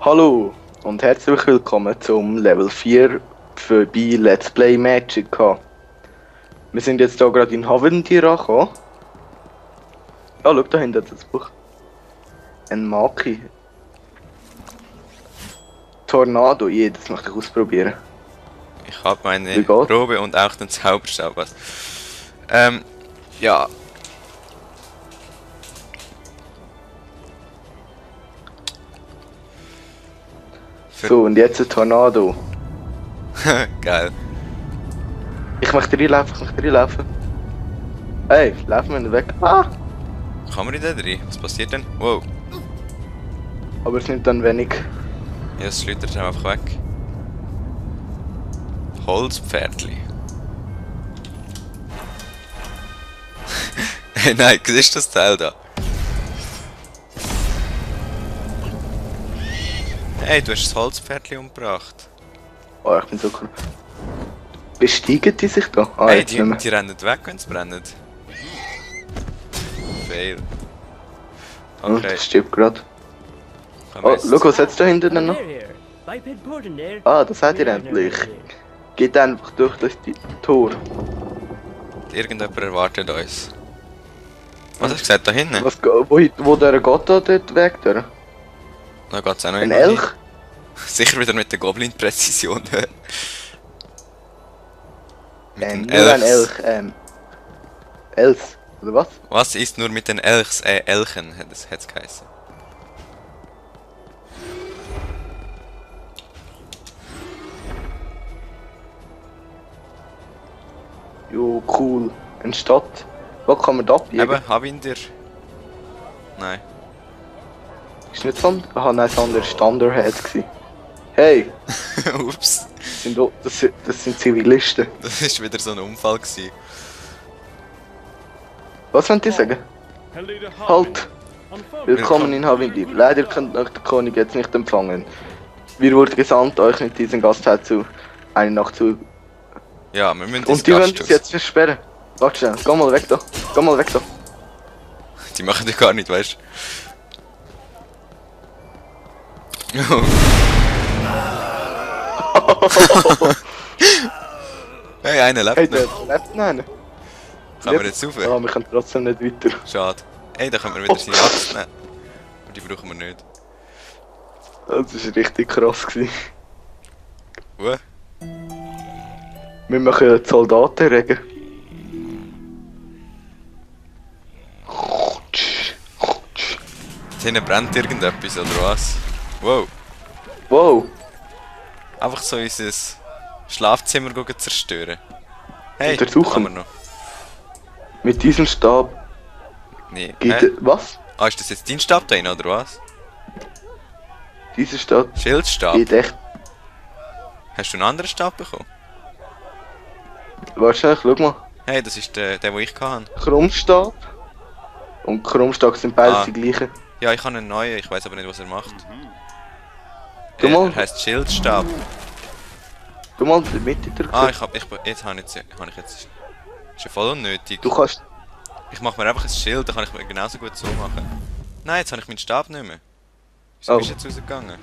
Hallo und herzlich willkommen zum Level 4 für bei Let's Play Magicka. Wir sind jetzt hier gerade in Havendir angekommen. Ah, schau da hinten das Buch. Ein Maki. Tornado, das möchte ich ausprobieren. Ich habe meine Probe und auch den Zauberstab. Ja. So, und jetzt ein Tornado. Geil. Ich möchte reinlaufen, Hey, laufen wir nicht weg. Ah! Kann man in den rein? Was passiert denn? Wow. Aber es nimmt dann wenig. Ja, es schlittert einfach weg. Holzpferdli. Hey, nein, siehst du das Teil da? Hey, du hast das Holzpferdli umgebracht. Oh, ich bin so cool. Besteigen die sich da? Ah, hey, die rennen weg, wenn sie brennen. Fail. Okay. Das stirbt gerade. Oh, schau, was hat's da hinten noch? Ah, das hat ihr endlich. Geht einfach durch das Tor. Irgendjemand erwartet uns. Was hast du gesagt, da hinten? Wo der geht da dort weg? Da geht's auch noch ein Elch? Sicher wieder mit der Goblin-Präzision. Nur ein Elch, Els, oder was? Was ist nur mit den Elchs, Elchen, hat's geheißen. Jo, cool. Eine Stadt. Wo kann man da abbiegen? Eben, Havendir. Nein. Ist nicht so? Ah, nein, das andere war Thunderhead. Hey! Ups. Das sind Zivilisten. Das war wieder so ein Unfall gewesen. Was wollen die sagen? Halt! Willkommen in Havendir. Leider könnt euch der König jetzt nicht empfangen. Wir wurden gesandt, euch mit diesem Gasthaus zu eine Nacht zu... Ja, wir müssen und die wollen es jetzt versperren. Warte schnell, geh mal weg da. Geh mal weg da. Die machen das gar nicht, weißt du? Hey, einer lebt hey, noch. der lebt noch einer. Kann man jetzt rauf? Ah, wir können trotzdem nicht weiter. Schade. Hey, da können wir wieder seine Axt nehmen. Aber die brauchen wir nicht. Das war richtig krass. Wo? Wir machen die Soldaten regen. Hinten brennt irgendetwas, oder was? Wow. Wow. Einfach so unser Schlafzimmer zerstören. Hey, untersuchen. kann man noch. Mit diesem Stab Nee. geht was? Ah, ist das jetzt dein Stab da rein, oder was? Dieser Stab Schildstab? geht echt... Hast du einen anderen Stab bekommen? Wahrscheinlich, schau mal. Hey, das ist der den ich hatte. Krummstab und Krummstab sind beides die gleichen. Ja, ich habe einen neuen, ich weiß aber nicht, was er macht. Du mal. Er heisst Schildstab. Du mal in der Mitte drücken. Ah, jetzt habe ich jetzt... Ist ja voll unnötig. Du kannst... Ich mache mir einfach ein Schild, dann kann ich mir genauso gut so machen. Nein, jetzt habe ich meinen Stab nicht mehr. Wieso bist du jetzt rausgegangen?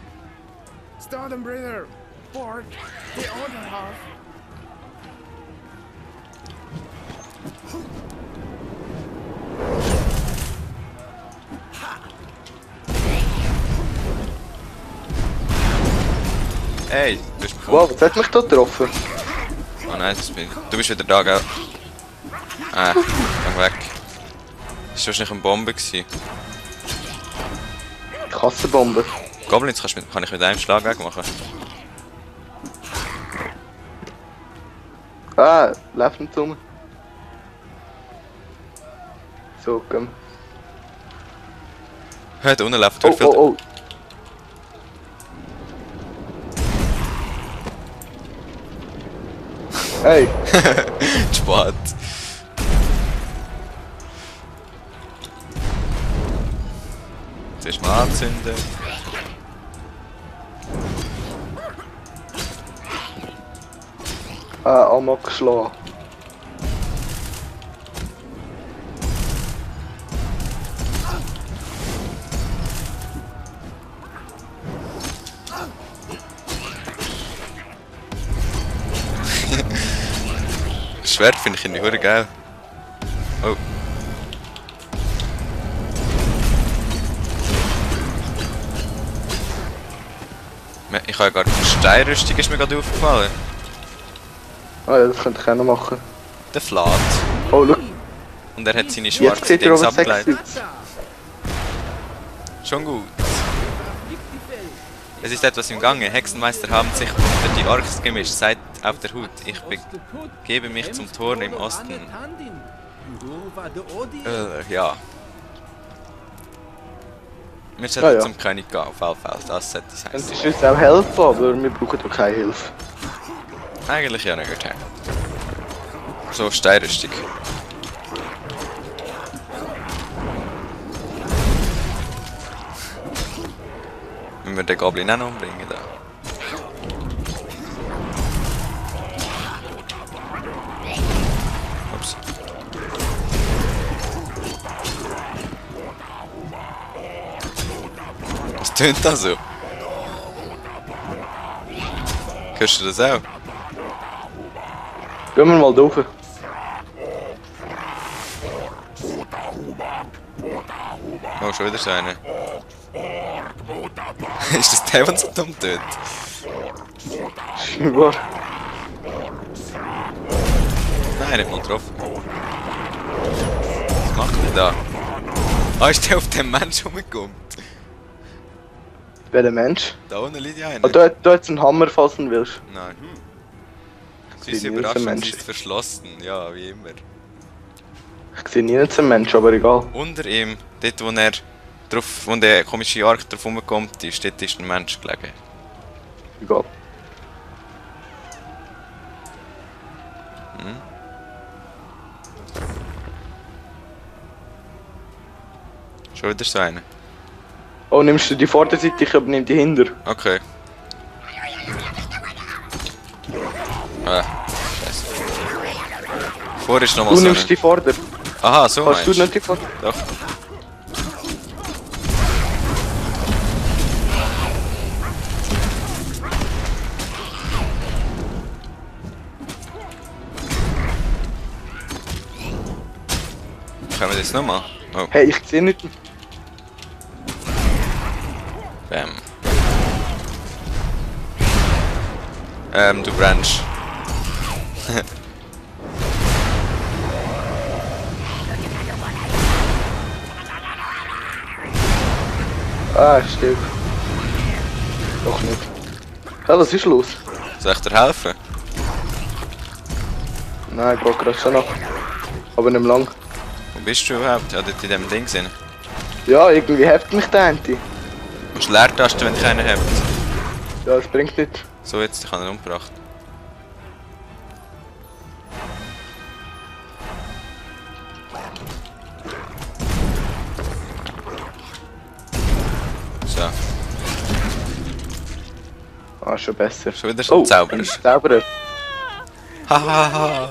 Stormbreather! Board! The order half! Hey, du bist Wow, was hat mich da getroffen? Oh nein, das bin ich. Du bist wieder da, gell? Ah, geh weg. Das war wahrscheinlich eine Bombe gewesen. Kassenbombe. Goblins kann ich mit einem Schlag wegmachen. Ah, läuft nicht rum. So, komm. Hey, da unten läuft Oh. Hey! Spät. Zuerst mal anzünden. Amok geschlagen. Das Schwert finde ich irgendwie verdammt geil. Oh. Ich habe ja gar keine Steinrüstung, ist mir gerade aufgefallen. Ah ja, das könnte ich auch noch machen. Der Flat. Oh, schau. Und er hat seine Jetzt schwarzen sieht er Dings aber sexy abgeleitet. aus. Schon gut. Es ist etwas im Gange. Hexenmeister haben sich unter die Orks gemischt. Seid auf der Hut. Ich begebe mich zum Tor im Osten. Ja. Wir sollten Ja, ja. zum König gehen, auf jeden Fall. Das sollte es heißen. Könntest du uns auch helfen, aber wir brauchen doch keine Hilfe. Eigentlich ja nicht. So, Steinrüstung. Wenn wir den Goblin auch noch umbringen, da. Ups. Was tönt da so? Hörst du das auch? Gehen wir mal rauf. Oh, schon wieder so einer. Ist das der, der so dumm tut? Scheinbar. Nein, nicht mal getroffen. Was macht er da? Ah, ist der auf dem Mensch rumgekommen? Welcher Mensch? Da unten liegt ja einer. Ah, da jetzt einen Hammer fassen willst. Nein. Sie Ich ist sehe nie überrascht, einen sie Mensch. ist verschlossen. Ja, wie immer. Ich sehe nie einen Mensch, aber egal. Unter ihm, dort wo er drauf, wo der komische Ark drauf rumkommt, dort ist ein Mensch gelegen. Egal. Schon wieder so einer. Oh, nimmst du die Vorderseite, ich übernehme die hinter. Okay. Ah, scheiße. Vor ist nochmal Du so nimmst einer. die Vorder. Aha, so Kannst du meinst nicht die Vorder? Doch. Können wir das nochmal? Oh, Hey, ich sehe nicht. bam. Du brennst. Ah, stimmt. Doch nicht. Ja, was ist los? Soll ich dir helfen? Nein, ich gehe gerade schon noch. Aber nicht mehr lang. Wo bist du überhaupt? Ja, dort in dem Ding sind. Ja, irgendwie heftet mich der Anti. Du musst Leertasten, wenn dich einer hebt. Ja, das bringt nicht. So, jetzt, ich habe ihn umgebracht. So, Ah, schon besser. schon wieder so ein Zauberer. ein Zauberer. Hahaha.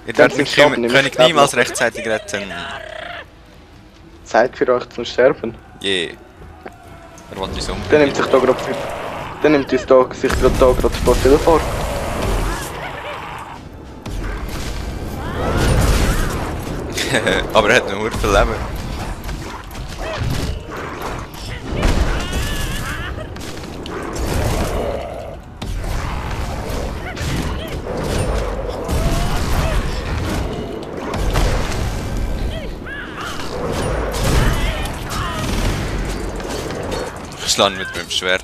Ihr Dann werdet den sind Stoppen, nimm König Stoppen. niemals rechtzeitig retten. Zeit für euch zum Sterben. Je. Er wollte uns Der umbringen. nimmt sich da gerade der nimmt uns da, sich gerade da gerade vor Telefon. Aber er hat noch viel Leben. Ich schlage ihn mit meinem Schwert.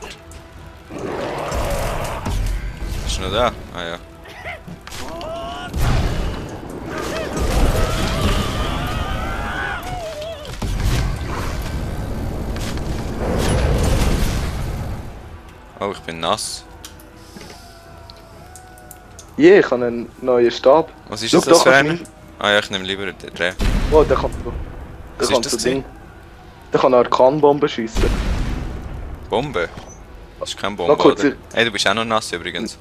Ist er noch da? Ah ja. Oh, ich bin nass. Je, ich habe einen neuen Stab. Was ist Schau, das für kannst einer? du Ah ja, ich nehme lieber den Dreh. Oh, der kann so. Was Der kann ist das so gewesen? Ding. Der kann Arkanbomben schiessen. Bombe? Das ist kein Noch Bombe, kurz, oder? Ey, du bist auch noch nass übrigens.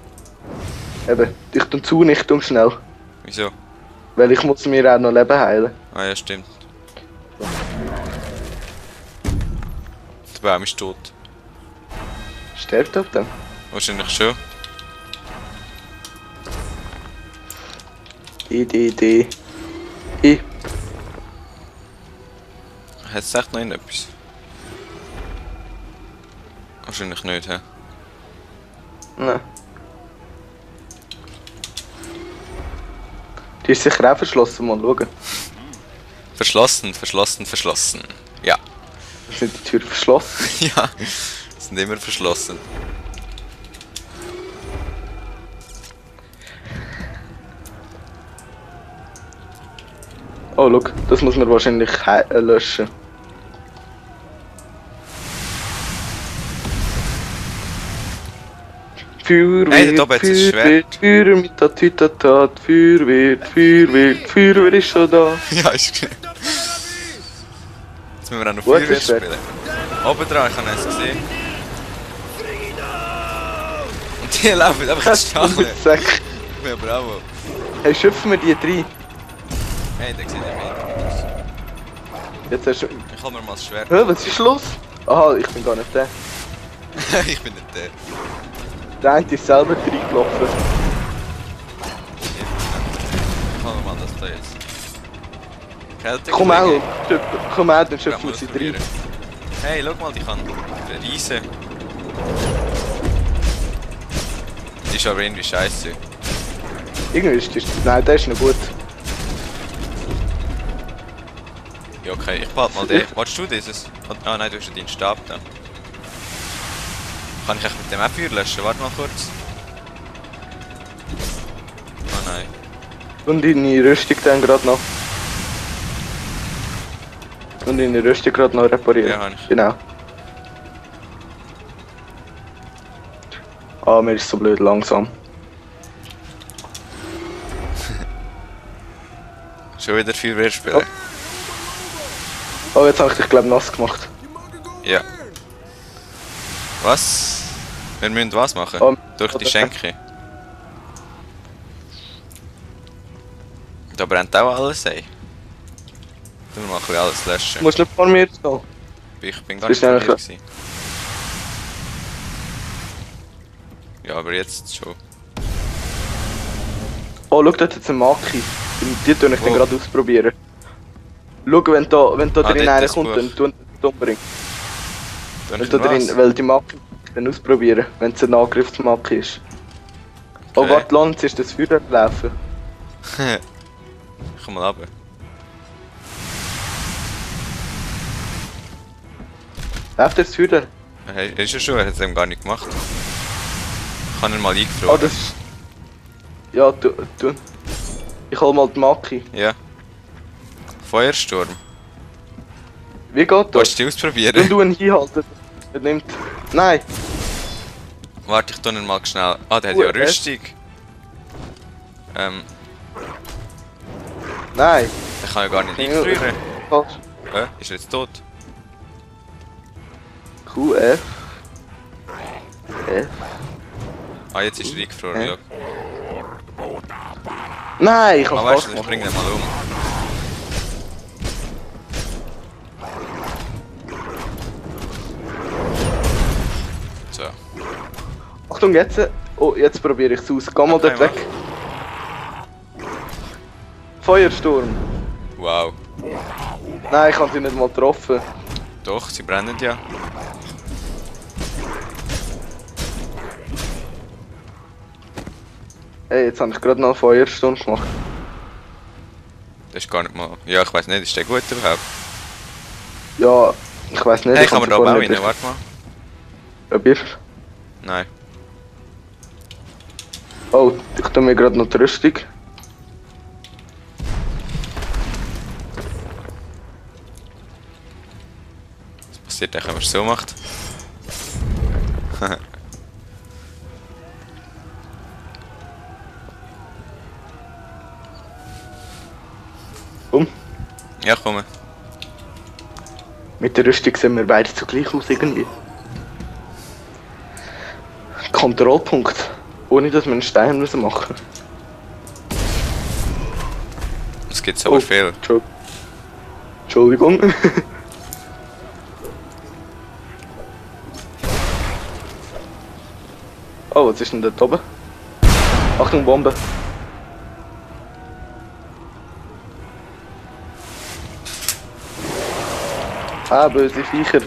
Eben, ich tue zu, nicht tue schnell. Wieso? Weil ich muss mir auch noch Leben heilen. Ah ja, stimmt. Der Baum ist tot. Stirbt ab dann. Wahrscheinlich schon. D. I. Hat es echt noch irgendetwas? Wahrscheinlich nicht, hä? Nein. Die ist sicher auch verschlossen, mal schauen. Verschlossen. Ja. Sind die Türen verschlossen? Ja, sind immer verschlossen. Oh, schau, das muss man wahrscheinlich löschen. Hey, da oben hat es ein Schwert. Feuerwehr mit der Tütatat, Feuerwehr ist schon da. Ja, ist gut. Jetzt müssen wir auch noch Wo ist Feuerwehr das Schwert? spielen. Oben dran, ich habe es gesehen. Und die laufen einfach ins Stacheln. Sack. Ja, bravo. Hey, schöpfen wir die drei. Hey, der sieht ja Jetzt hast du... Ich hol mir mal das Schwert. Hä, was ist los? Aha, ich bin gar nicht der. Ich bin nicht der. Der eine ist selber reingelaufen. Ich hol mir mal das da jetzt. Kälte Komm auch, gelegen. komm auch, dann Ich schöpfen wir muss sie drei. probieren. Hey, schau mal, die kann reisen. Die ist aber irgendwie scheiße. Irgendwie ist die... Nein, der ist noch gut. Ja, okay, ich behalte mal den. Wolltest du dieses? Ah nein, du hast ja deinen Stab da. Kann ich echt mit dem auch Feuer löschen? Warte mal kurz. Oh nein. Und deine Rüstung dann gerade noch. Und deine Rüstung gerade noch reparieren. Ja, hab ich. Genau. Ah, mir ist so blöd langsam. Schon wieder Feuerwehr spielen? Oh, jetzt habe ich dich glaube nass gemacht. Ja. Was? Wir müssen was machen? Durch die Schenke. Da brennt auch alles, ey. Dann machen wir alles Du löschen. musst nicht vor mir stehen. Ich bin gar Bist nicht du bei dir eigentlich- gewesen. Ja, aber jetzt schon. Oh, schau, dort jetzt eine Maki. Die tue ich dann Wo? gerade ausprobieren. Schau, wenn da drin dort einer das kommt, Buch. dann tun wir umbringen. Dann Wenn da drin, weil die Maki dann ausprobieren, wenn es eine Angriffsmaki ist. Oh, Okay. warte, Lanz, ist das Feuer laufen? Komm mal runter. Läuft das Feuer? Hey, ist er schon? Er hat es eben gar nicht gemacht. Ich habe ihn mal Oh, eingefroren. das ist... Ja, du. Ich hol mal die Maki. Ja. Feuersturm. Wie geht das? Willst du die Wenn ausprobieren? du ihn hinhalten, er nimmt... Nein! Warte, ich tu ihn mal schnell. Ah, der hat ja Rüstung. Nein! Der kann ja gar nicht Ja. eingefrieren. Falsch. Ist er jetzt tot? QF. F. Ah, jetzt ist er eingefroren, Ja. schau. Nein, ich Ah, hab's weißt falsch du, ich gemacht. bring den mal um. So. Achtung, jetzt... Oh, jetzt probiere ich es aus. Geh mal Okay, dort weg. Feuersturm. Wow. Nein, ich habe sie nicht mal getroffen. Doch, sie brennen ja. Ey, jetzt habe ich gerade noch einen Feuersturm gemacht. Das ist gar nicht mal. Ja, ich weiß nicht, ist der gut überhaupt? Ja, ich weiß nicht. Hey, kann man da hab's auch vorhin rein? nicht Warte mal. Probierst Nein. Oh, ich tue mir gerade noch die Rüstung. Was passiert denn, wenn man es so macht? Um. Ja, komm. Mit der Rüstung sehen wir beide zugleich aus irgendwie. Kontrollpunkt. Ohne dass wir einen Stein müssen machen. Es gibt so viel. Entschuldigung. Oh, was ist denn da oben? Achtung, Bombe. Ah, böse Viecher.